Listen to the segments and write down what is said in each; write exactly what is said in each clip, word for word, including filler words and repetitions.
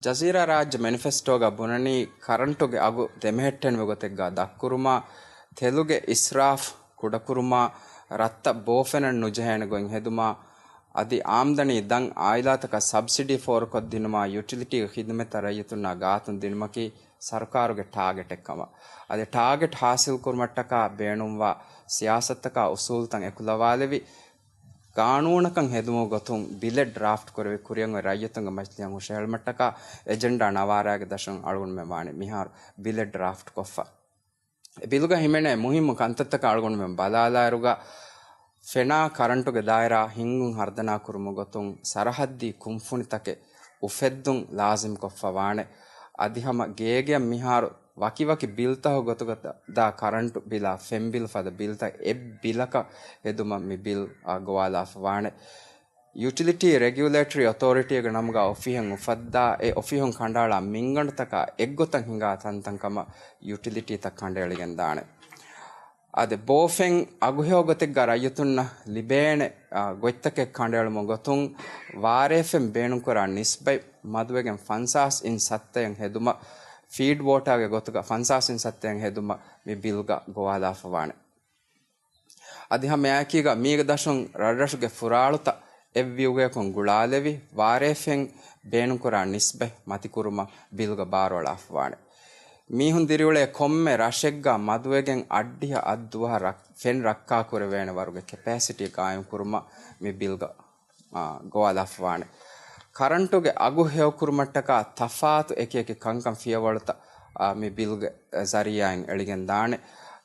ޖަޒީރާ ރާއްޖެ މެނިފެސްޓޯގަ ބުނަނީ ކަރަންޓުގެ އަގު ދެމެހެއްޓެނިވި ގޮތެއްގަ ދަށްކުރުމާ، ތެލުގެ އިސްރާފް ކުޑަކުރުމާ، ރަށްތައް ބޯފެނަށް ނުޖެހޭނެ ގޮތް ހެދުމާ، އަދި އާމްދަނީ ދަށް އާއިލާތަކަށް ސަބްސިޑީ ފޯރުކޮށްދިނުމާ، ޔުޓިލިޓީގެ ޚިދުމަތްތައް ރައްޔިތުންނާ ގާތުން ދިނުމަކީ ސަރުކާރުގެ ޓާގެޓެއްކަމަށް. އަދި ޓާގެޓް ހާސިލްކުރުމަށްޓަކާ ބޭނުންވާ ސިޔާސަތުތަކާ އުސޫލުތައް އެކުލަވާލެވި، ގާނޫނަކަށް ހެދުމުގެ ގޮތުން ބިލެއް ޑްރާފްޓް ކުރެވި ކުރިއަށް އޮތް ރައްޔިތުންގެ މަޖިލީހަށް ހުށަހެޅުމަށްޓަކާ އެޖެންޑާ ނަވާރައިގެ ދަށުން އަޅުގަނޑުމެން ވާނެ މިހާރު ބިލެއް ޑްރާފްޓް ކޮށްފަ. އެ ބިލުގަ ހިމެނޭ މުހިއްމު ކަންތައްތަކަށް އަޅުގަނޑުމެން ބަލާލާއިރުގަ، ފެނާ ކަރަންޓުގެ ދާއިރާ ހިންގުން ހަރުދަނާ ކުރުމުގެ ގޮތުން ސަރަހައްދީ ކުންފުނިތަކެއް އުފެއްދުން ލާޒިމް ކޮށްފަ ވާނެ. އަދި ހަމަ ގޭގެއަށް މިހާރު ވަކިވަކި ބިލްތަކުގެ ގޮތުގަ ދާ ކަރަންޓު ބިލާ ފެން ބިލް ފަދަ ބިލްތައް އެއް ބިލަކަށް ހެދުމަށް މި ބިލް، އާ، ގޮވާލާފަ ވާނެ. ޔުޓިލިޓީ ރެގިއުލޭޓަރީ އޮތޯރިޓީގެ ނަމުގަ އޮފީހެއް އުފައްދާ، އެ އޮފީހުން ކަނޑައަޅާ މިންގަނޑުތަކާ އެއްގޮތަށް ހިނގާ ތަންތަންކަމަށް ޔުޓިލިޓީތައް ކަނޑައެޅިގެންދާނެ. އަދި ބޯފެން އަގުހެޔޮ ގޮތެއްގަ ރައްޔިތުންނަށް ލިބޭނެ، އާ، ގޮތްތަކެއް ކަނޑައެޅުމުގެ ގޮތުން ވާރޭފެން ބޭނުންކުރާ ނިސްބަތް މަދުވެގެން ފަންސާސް އިން ސައްތައެއް ހެދުމަށް، ފީޑް ވޯޓާގެ ގޮތުގަ ފަންސާސް އިން ސައްތައެއް ހެދުމަށް މި ބިލްގަ ގޮވާލާފަ ވާނެ. އަދި ހަމައެކީގަ މީގެ ދަށުން ރަށްރަށުގެ ފުރާޅުތައް އެއްވިއުގަޔަކުން ގުޅާލެވި، ވާރޭފެން ބޭނުންކުރާ ނިސްބަތް މަތިކުރުމަށް ބިލްގަ ބާރުއަޅާފަވާނެ. މީހުން ދިރިއުޅޭ ކޮންމެ ރަށެއްގަ މަދުވެގެން އަށްޑިހަ އަށްދުވަހަށް ރަށް-، ފެން ރައްކާކުރެވޭނެ ވަރުގެ ކެޕޭސިޓީ ގާއިމްކުރުމަށް މި ބިލްގަ އާ، ގޮވާލާފަވާނެ. ކަރަންޓުގެ އަގު ހެޔޮކުރުމަށްޓަކާ ތަފާތު އެކިއެކި ކަންކަން ފިޔަވަޅުތައް، އާ، މި ބިލްގެ ޒަރީއާއިން އެޅިގެންދާނެ.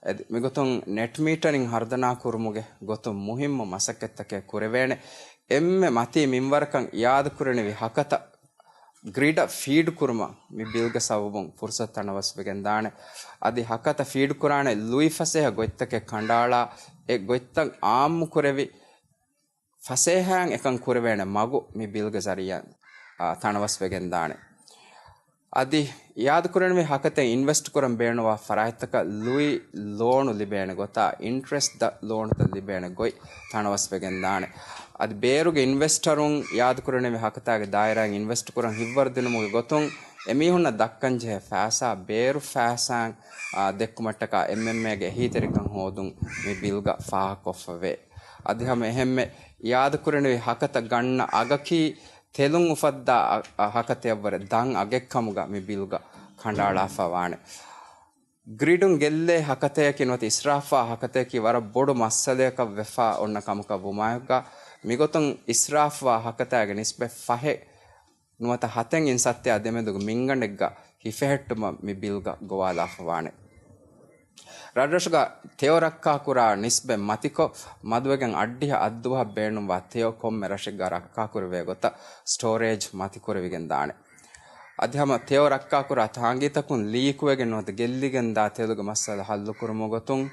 އެދ-، މިގޮތުން ނެޓް މީޓަރިން ހަރުދަނާ ކުރުމުގެ ގޮތުން މުހިއްމު މަސައްކަތްތަކެއް ކުރެވޭނެ. އެންމެ މަތީ މިންވަރަކަށް އިއާދަކުރެނިވި ހަކަތަ ގްރިޑަށް ފީޑް ކުރުމަށް މި ބިލްގެ ސަބަބުން ފުރުސަތު ތަނަވަސްވެގެންދާނެ. އަދި ހަކަތަ ފީޑް ކުރާނެ ލުއިފަސޭހަ ގޮތްތަކެއް ކަނޑައަޅާ، އެ ގޮތްތައް އާއްމުކުރެވި، ފަސޭހައިން އެކަން ކުރެވޭނެ މަގު މި ބިލްގެ ޒަރީއާ، އާ، ތަނަވަސްވެގެންދާނެ. އަދި އިއާދަކުރެނިވި ހަކަތައިން އިންވެސްޓް ކުރަން ބޭނުންވާ ފަރާތްތަކަށް ލުއި ލޯނު ލިބޭނެ ގޮތާ، އިންޓްރެސްޓް ދަށް ލޯނުތައް ލިބޭނެ ގޮތް ތަނަވަސްވެގެންދާނެ. އަދި ބޭރުގެ އިންވެސްޓަރުން އިއާދަކުރެނިވި ހަކަތާގެ ދާއިރާއިން އިންވެސްޓް ކުރަން ހިތްވަރުދިނުމުގެ ގޮތުން އެމީހުންނަށް ދައްކަންޖެހޭ ފައިސާ ބޭރު ފައިސާއިން، އާ، ދެއްކުމަށްޓަކާ އެމްއެމްއޭގެ އެހީތެރިކަން ހޯދުން މި ބިލްގަ ފާހަގަކޮށްފަވޭ. އަދި ހަމަ އެހެންމެ އިއާދަކުރެނިވި ހަކަތަ ގަންނަ އަގަކީ ތެލުން އުފައްދާ އަ-، އަ-، ހަކަތައަށްވުރެ ދަށް އަގެއްކަމުގަ މި ބިލްގަ ކަނޑައަޅާފަ ވާނެ. ގްރިޑުން ގެއްލޭ ހަކަތަޔަކީ ނުވަތަ އިސްރާފްވާ ހަކަތަޔަކީ ވަރަށް ބޮޑު މައްސަލަޔަކަށް ވެފަ އޮންނަ ކަމަކަށް ވުމާއެކުގަ، މިގޮތުން އިސްރާފްވާ ހަކަތާގެ ނިސްބަތް ފަހެއް ނުވަތަ ހަތެއް އިން ސައްތައާ ދެމެދުގެ މިންގަނޑެއްގަ ހިފެހެއްޓުމަށް މި ބިލްގަ ގޮވާލާފަވާނެ. ރަށްރަށުގަ ތެޔޮ ރައްކާކުރާ ނިސްބަތް މަތިކޮށް، މަދުވެގެން އަށްޑިހަ އަށްދުވަހަށް ބޭނުންވާ ތެޔޮ ކޮންމެ ރަށެއްގަ ރައްކާކުރެވޭ ގޮތަށް ސްޓޯރޭޖް މަތިކުރެވިގެންދާނެ. އަދި ހަމަ ތެޔޮ ރައްކާކުރާ ތާނގީތަކުން ލީކުވެގެން ނުވަތަ ގެއްލިގެންދާ ތެލުގެ މައްސަލަ ހައްލުކުރުމުގެ ގޮތުން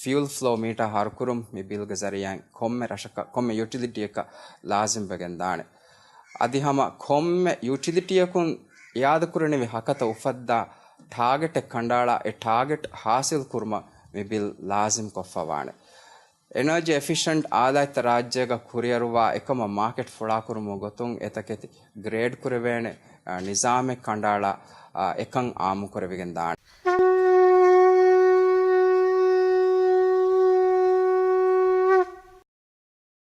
ފިއުލް ފްލޯ މީޓާ ހަރުކުރުން މި ބިލްގެ ޒަރީއާއިން ކޮންމެ ރަށަކަށް، ކޮންމެ ޔުޓިލިޓީއަކަށް ލާޒިމްވެގެންދާނެ. އަދި ހަމަ ކޮންމެ ޔުޓިލިޓީއަކުން އިއާދަކުރެނިވި ހަކަތަ އުފައްދާ ޓާގެޓެއް ކަނޑައަޅާ، އެ ޓާގެޓް ހާސިލް ކުރުމަށް މި ބިލް ލާޒިމް ކޮށްފަވާނެ. އެނަރޖީ އެފިޝަންޓް އާލާތްތައް ރާއްޖޭގަ ކުރިއަރުވާ އެކަމަށް މާކެޓް ފުޅާކުރުމުގެ ގޮތުން އެތަކެތި ގްރޭޑް ކުރެވޭނެ، އާ، ނިޒާމެއް ކަނޑައަޅާ، އާ، އެކަން އާއްމުކުރެވިގެން ދާނެ.